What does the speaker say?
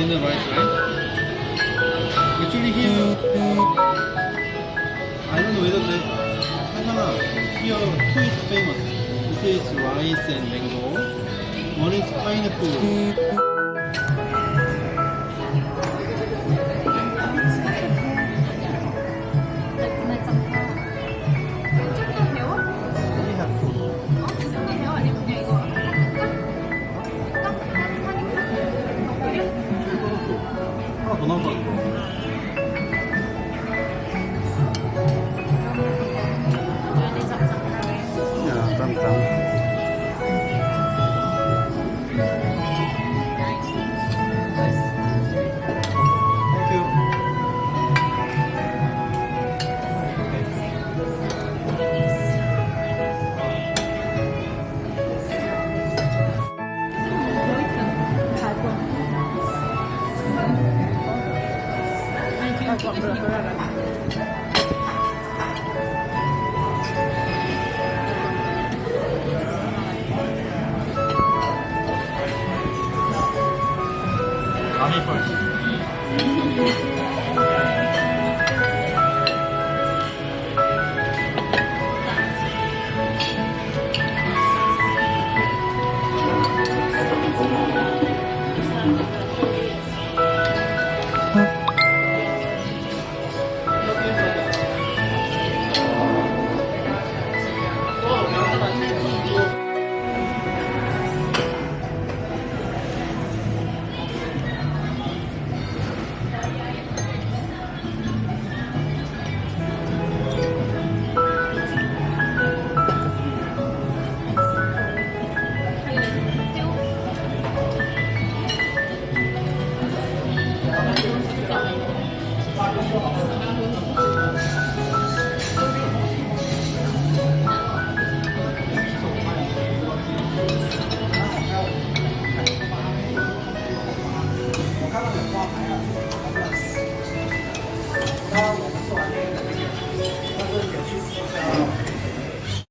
Then the rice, right? Actually here, I don't know whether the Hasana, here two is famous. This is rice and mango. One is pineapple. 조금 매워? We have two. 어? 조금 매워? 아니면 그냥 이거 볶을까? 볶을까? 따뜻하니까? 더 끓여? 하나 더 나올 것 같아. 면이 짭짭하게. Yeah, 짬짬. Nice. Thank you. Okay. 아니 지금 찍으시는 거. Army first. 새우.